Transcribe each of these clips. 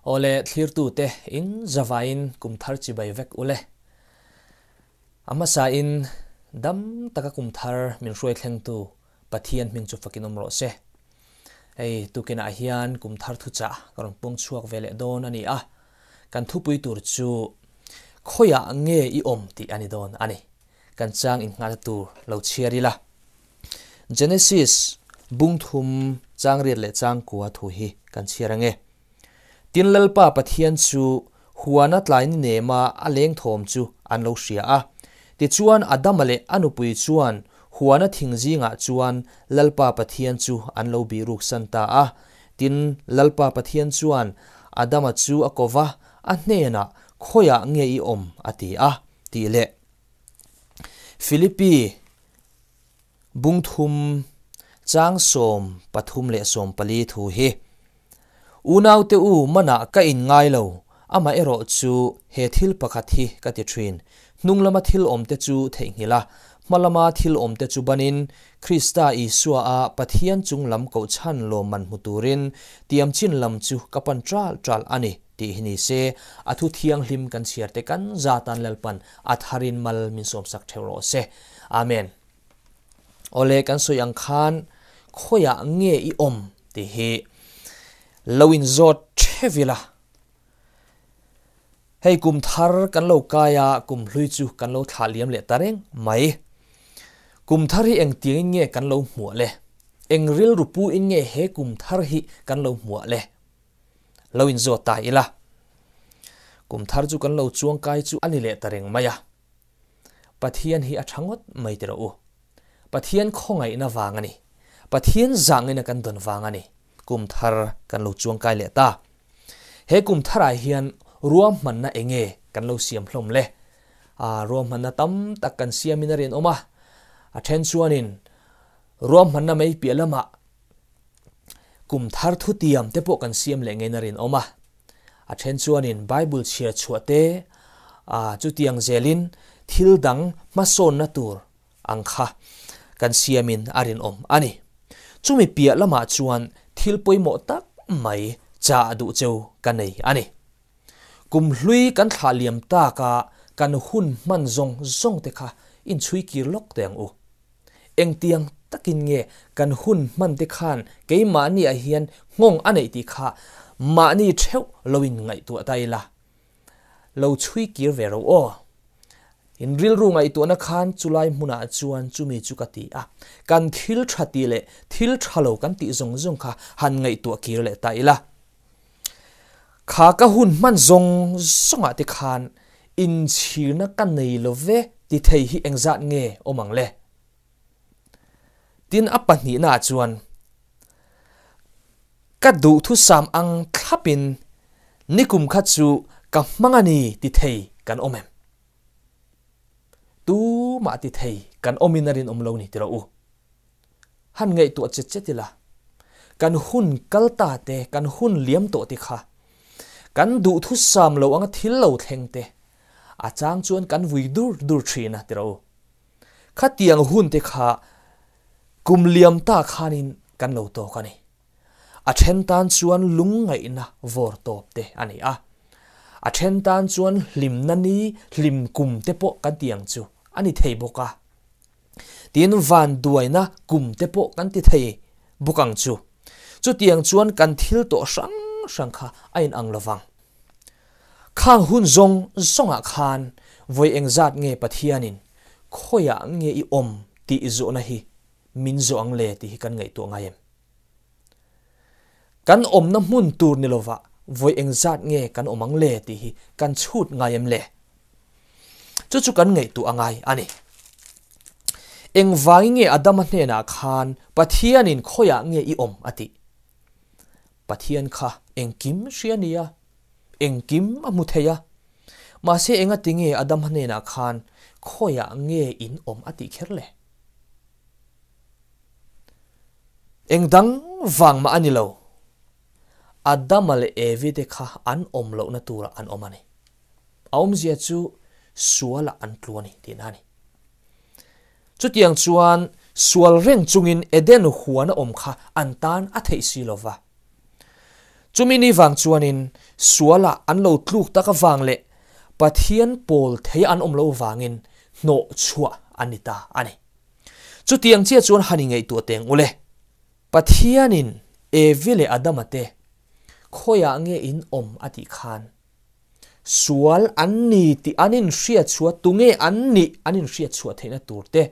Awle thlirtute in zavain kum thar chibai vek ule. A hmasa in dam taka kum thar min hruai thlengtu Pathian hming chu fakin awm rawh se. Hei tukinah hian kum thar thuchah ka rawn pung chhuak ve leh dawn a ni a, kan thupui tur chu khawiah nge i awm tih a ni dawn a ni. Kan chang innghahna tur lo chhiar ila. Genesis bung thum chang riat leh chang kua thu hi kan chhiar ange. Tin Lalpa Pathian chu huana tlai ni nema a leng thawm chu an lo hria a. Tichuan Adama leh a nupui chuan huana thing zingah chuan Lalpa Pathian chu an lo bihruk san ta a. Tin Lalpa Pathian chuan Adama chu a ko va, a hnenah, Khawiah nge i awm? a ti a, tih leh Philippi Bung thum, chang 33 leh 40 thu hi, Unaute u, manah ka inngai lo, amaherawh chu he thil pakhat hi ka ti thin, hnung lama thil awmte chu theihnghilh a, hma lama thil awmte chu banin, Krista Isua a Pathian chung lam kohchhan lawmman hmu turin tiam chin lam chu ka pan ṭal ṭal a ni, tih hi ni se, a thu thianghlim kan chhiarte kan zatan Lalpan a tharin mal min sawmsak ṭheuh rawh se. Amen. Awle kan sawi ang khan khawiah nge i awm tih hi lo in zawt thevil a. Hei kum thar kan lo kai a, kum hlui chu kan lo thlah liam leh ta reng mai. Kum thar hi engtiang in nge kan lo hmuah le? Eng rilru pu in nge he kum thar hi kan lo hmuah le? Lo in zawt ta ila. Kum thar chu kan lo chuang kai chu a ni leh ta reng mai a. Pathian hi a tha ngawt mai ti rawh u. Pathian khawngaihna vang a ni. Pathian zangina kan dawn vang a ni. Kum thar kan lo chuangkai leh ta. He kum tharah hian ruahmanna enge kan lo siam hlawm le? A ruahmanna tam tak kan siamin a rinawm a. A then chuanin ruahmanna mai piah lamah kum thar thutiam te pawh kan siam leh ngeiin a rinawm a. A then chuanin Bible chhiar chhuah te, a chutiang zelin thil dang hmasawnna tur ang kha kan siamin a rinawm a ni. Chumi piah lamah chuan thil pawimawh tak mai chah duh cheu ka nei a ni. Kum hlui kan thlah liam taka kan hun hman zawng zawng te kha inchhui kir lawk teh ang u. Engtiang takin nge kan hun hman te khan keimahni ah hian nghawng a neih tih kha mahni theuh lo in ngaihtuah ta ila, lo chhui kir ve ro aw. In rilru ngaihtuahna khan chulai hmunah chuan chumi chu ka ti a, kan thil tha tih leh thil tha lo kan tih zawng zawng kha han ngaihtuah kir leh ta ila. Kha ka hun hman zawng zawngah te khan inchhirna ka nei lo ve ti thei hi engzat nge awm ang le? Tin a pahnihnaah chuan ka duhthusam ang thlapin nikum kha chu ka hmang a ni ti thei kan awm em? Tumah ti thei kan awmin a rinawm lo ni tiraw u? Han ngaihtuah chet chet ila, kan hun kal ta te, kan hun liam tawh te kha, kan duhthusam lo anga thil lo thleng te, a chang chuan kan vui dur dur thin a tiraw u. Khatiang hun te kha kum liam ta khanin kan lo tawk a ni. A then tan chuan lungngaihna vawr tawp te a ni a, a then tan chuan hlimna ni, hlim kum te pawh kan ti ang chu a ni thei bawk a. Tin, vanduaina kum te pawh kan ti thei bawk ang chu. Chutiang chuan kan thil tawh hrang hrang kha a inang lo vang. Khang hun zawng zawngah khan vawi engzat nge Pathianin khawiah nge i awm tih zawhna hi min zawh ang le tih hi kan ngaihtuah ngai em? Kan awmna hmun tur ni lovah vawi engzat nge kan awm ang le tih hi kan chhut ngai em le? Chu chu kan ngaihtuah a ngai a ni. Engvangin nge Adama hnenah khan Pathianin khawiah nge i awm a tih? Pathian kha engkim hria a ni a, engkim a hmu thei a. Mahse engati nge Adama hnenah khan khawiah nge in awm a tih kher le? Eng dang vang mah a ni lo. Adama leh Evi te kha an awm lohna turah an awm a ni. A awmzia chu sualah an tlu a ni tihna a ni. Chutiang chuan sual reng chungin Eden huana awm kha an tan a theih si lo va. Chumi ni vang chuanin sualah an lo tluk tak avang leh Pathian pawl thei an awm lo vangin hnawh chhuah an ni ta a ni. Chutiang chiah chuan han ingaihtuah teng ule. Pathianin Evi leh Adama te khawiah nge in awm a tih khan sual an ni tih an inhriat chhuah tunge an nih an inhriat chhuah theihna tur te,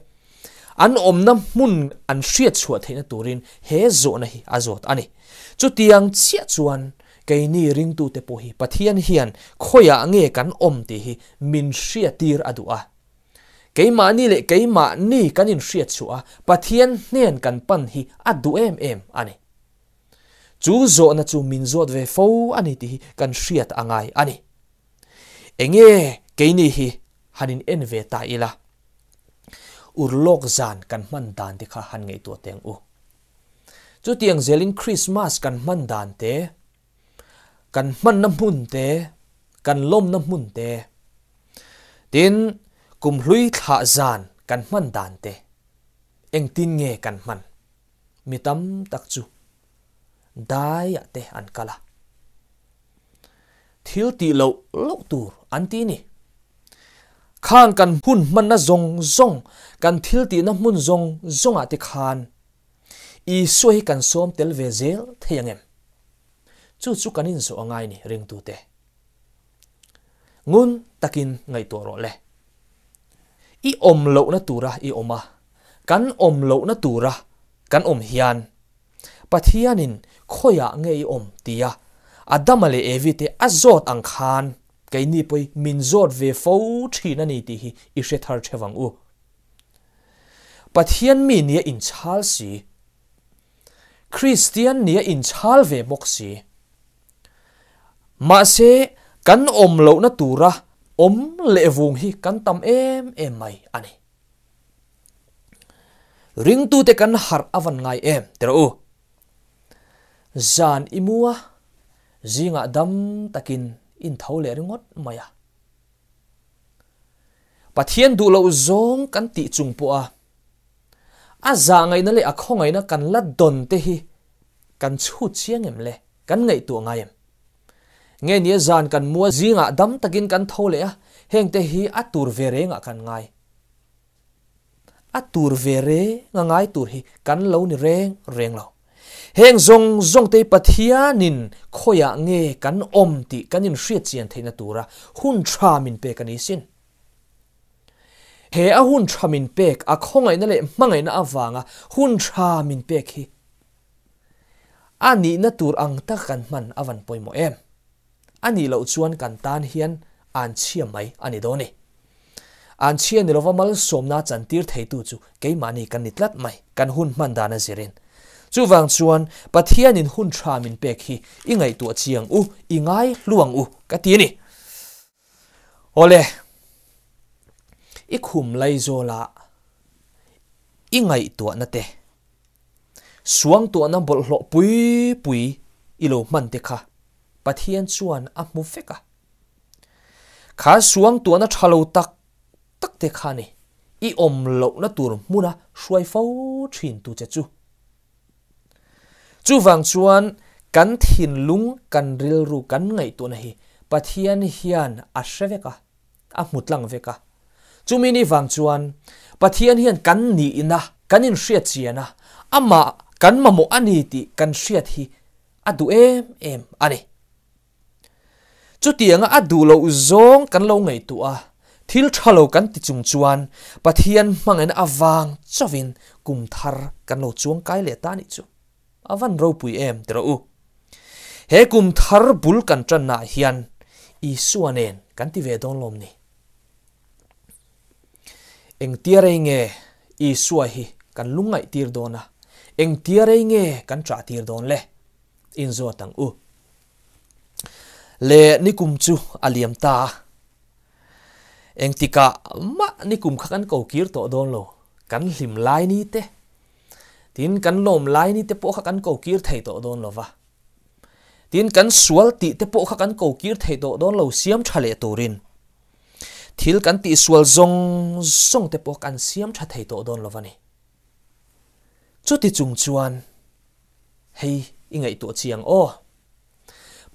an awmna hmun an hriat chhuah theihna turin he zawhna hi a zawt a ni. Chutiang chiah chuan keini ringtute pawh hi Pathian hian khawiah nge kan awm tih hi min hriattir a duh a. Keimahni leh keimahni kan inhriat chhuah a, Pathian hnen kan pan hi a duh em em a ni. Chu zawhna chu min zawt ve fo a ni tih hi kan hriat a ngai a ni. Enge keini hi han in en ve ta ila, urlawk zan kan hman dan te kha han ngaihtuah teng u. Chutiang zelin Krismas kan hman dan te, kan hmanna hmun te, kan lawmna hmun te, tin kumhlui thlah zan kan hman dan te engtin nge kan hman? Mi tam tak chu daiah te an kal a, thil tih loh loh tur an ti ni. Khang kan hun hmanna zawng zawng, kan thil tihna hmun zawng zawngah te khan Isua hi kan sawm tel ve zel thei ang em? Chu chu kan inzawh a ngai ni ringtute. Ngun takin ngaihtuah rawh le. I awm lohna tura i awm a, kan awm lohna tura kan awm hian Pathianin khawiah nge i awm tia Adama leh Evi te a zawt ang khan keini pawh min zawt ve fo thin a ni tih hi i hre thar theuh ang u. Pathian mi nia inchhal si, Kristian nia inchhal ve bawk si. Mahse, kan awm lohna tura awm leh vung hi kan tam em em mai a ni. Ringtute kan harh a van ngai em ti rawh u. Zan i mu a, zingah dam takin in tho leh ringawt mai a. Pathian duh loh zawng kan tih chung pawh a, a zahngaihna leh a khawngaihna kan la dawn te hi kan chhut chiang em le? Kan ngaihtuah ngai em? Nge nia zan kan mua zingah dam takin kan tho leh a, hengte hi a tur ve rengah kan ngai. A tur ve renga ngai tur hi kan lo ni reng reng lo. Heng zawng zawng te hi Pathianin khawiah nge kan awm tih kan inhriat chian theihna tura hun tha min pek a ni sin. He a hun tha min pek, a khawngaihna leh hmangaihna avanga hun tha min pek hi A nihna tur ang tak kan hman a van pawimawh em? A nih loh chuan kan tan hian anchhia mai a ni dawn e. Anchhia ni lova malsawmna chantir theitu chu keimahni kan ni tlat mai, kan hun hman dan a zirin. Chuvang chuan Pathianin hun tha min pek hi i ngaihtuah chiang u, i ngai hluang u ka ti a ni. Awle, i khum laizawla i ngaihtuahna te Suangtuahna bawlhhlawh pui pui i lo hman te kha Pathian chuan a hmu vek a. Kha suangtuahna tha lo tak tak te kha ni i awm lohna tur hmuna hruai fo thin tu che chu. Chuvang chuan kan thinlung, kan rilru, kan ngaihtuahna hi Pathian hian a hre vek a. a hmu tlang vek a. Chumi ni vang chuan Pathian hian kan nihna kan inhriat chian a, amah kan mamawh a ni tih kan hriat hi a duh em em a ni. Chutianga a duh loh zawng kan lo ngaihtuah a, thil tha lo kan ti chung chuan Pathian hmangaihna avang chauhin kum thar kan lo chuang kai leh ta nih chu. A van ropui em ti rawh u. He kum thar bul kan tannaah hian Isua nen kan ti ve dawn lawm ni? Engtia rei nge Isua hi kan lungngaih tir dawn a, engtia rei nge kan ṭah tir dawn le? Inzawt ang u. Le nikum chu a liam ta a, engtikah mah nikum kha kan ko kir tawh dawn lo, kan hlim lai ni te, Tin, kan lawm lai ni te pawh kha kan ko kir thei tawh dawn lo va. Tin, kan sual tih te pawh kha kan ko kir thei tawh dawn lo siam tha leh turin. Thil kan tih sual zawng zawng te pawh kan siam tha thei tawh dawn lo va ni. Chuti chung chuan hei i ngaihtuah chiang aw.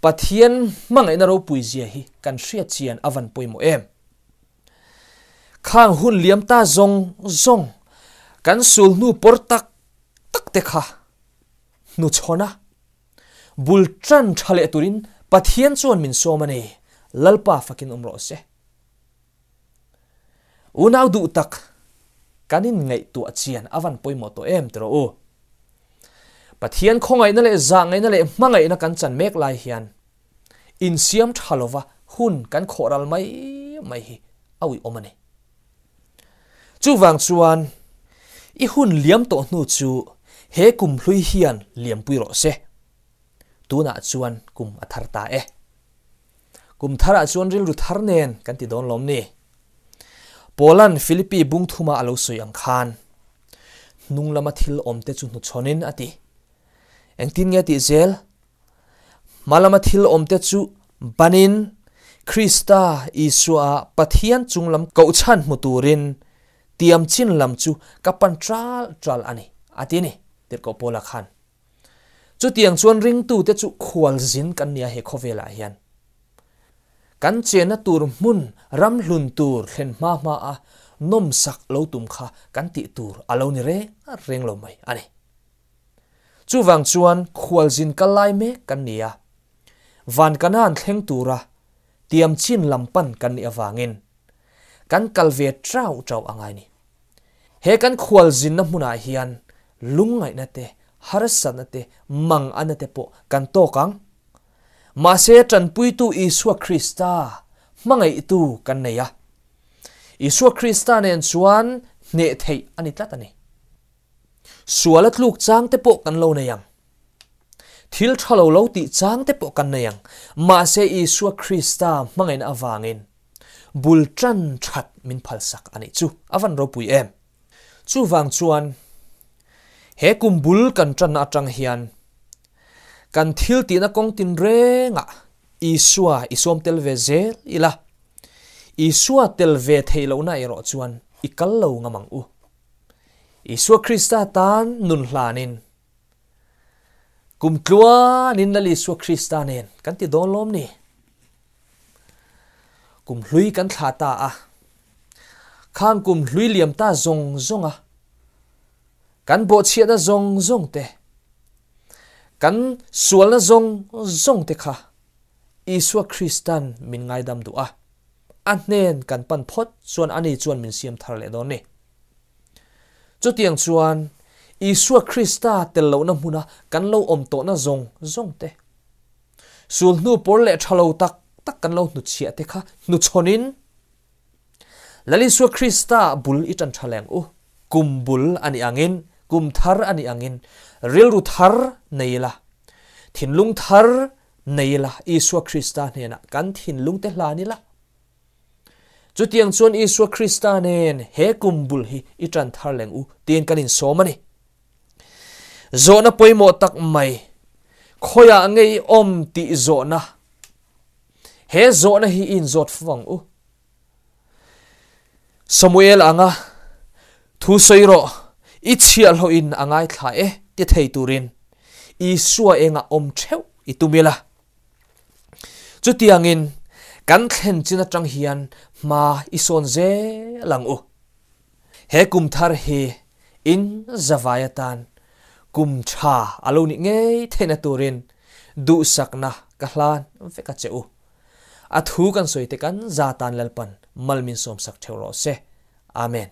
Pathian hmangaihna ropui zia hi kan hriat chian a van pawimawh em? Khang hun liam ta zawng zawng kan sul hnu pawr tak tak te kha hnuchhawn a, bul tan tha leh turin Pathian chuan min sawm a ni, Lalpa fakin awm rawh se. Unau duh tak, kan inngaihtuah chian a van pawimawh tawh em tiraw u? Pathian khawngaihna leh zahngaihna leh hmangaihna kan chan mek lai hian insiam tha lova hun kan khawh ral mai mai hi a uiawm a ni. Chuvang chuan i hun liam tawh hnu chu he kum hlui hian liampui rawh se. Tunah chuan kum a thar ta e. Kum tharah chuan rilru thar nen kan ti dawn lawm ni? Paula'n Philippi bung thuma a lo sawi ang khan, hnung lama thil awmte chu hnuchhawnin a ti. Engtin nge tih zel? Hma lama thil awmte chu banin Krista Isua-ah Pathian chung lam kohchhan hmu turin tiam chin lam chu ka pan ṭal ṭal a ni, a ti a ni, tirhkoh Paula khan. Chutiang chuan ringtute chu khualzin kan nia he khawvelah hian. Kan chenna tur hmun ramhlun tur thlen hma hma a nawmsak lo tum kha kan tih tur a lo ni reng reng lo mai a ni. Chuvang chuan khualzin kal lai mek kan ni a, van Kanaan thleng tura tiam chin lam pan kan nih avangin kan kal ve chau chau a ngai ni. He kan khualzinna hmunah hian lungngaihna te, harsatna te, mangana te pawh kan tawk ang. Mahse tanpuitu Isua Krista hmangaihtu kan nei a. Isua Krista nen chuan hneh theih a ni tlat a ni. Suala tluk chang te pawh kan lo nei ang. Thil tha lo lo tih chang te pawh kan nei ang. Mahse Isua Krista hmangaihna avangin bul tan that min phalsak a nih chu a van ropui em. Chuvang chuan he kum bul kan tanna atang hian kan thil tihna kawng tin rengah Isua i sawm tel ve zel ila, Isua tel ve theih lohna erawh chuan i kal lo ngam ang u. Isua Krista tan nun hlanin kum tluanin Lal Isua Krista nen kan ti dawn lawm ni? Kum hlui kan thlah ta a, khang kum hlui liam ta zawng zawng a, kan bawhchhiatna zawng zawng te, kan sualna zawng zawng te kha Isua Kristan min ngaidam duh a, a hnen kan pan phawt chuan ani chuan min siam thar leh dawn ni. Chutiang chuan Isua Krista tel lohna hmuna kan lo awm tawhna zawng zawng te, Sul hnu pawr leh tha lo tak tak kan lo hnuchhiah te kha hnuchhawnin Lal Isua Krista bul i tan tha leng u. Kum bul a nih angin, kum thar a nih angin rilru thar nei ila, thinlung thar nei ila, Isua Krista hnenah kan thinlung te hlan ila. Chutiang chuan Isua Krista nen he kum bul hi i tan thar leng u tiin kan insawm a ni. Zawhna pawimawh tak mai, khawiah nge i awm tih zawhna. He zawhna hi i inzawt fo ang u. Samuel anga thu sawi rawh, i chhiahhlawhin a ngaithla e ti thei turin Isua engah awm theuh i tum ila. Chutiangin kan thlen chin atang hian hma i sawn zel ang u. He kum thar hi in zavai atan kum tha a lo nih ngei theihna turin duhsakna ka hlan vek a che u. A thu kan sawi te kan za tan Lalpan mal min sawmsak theuh rawh se. Amen.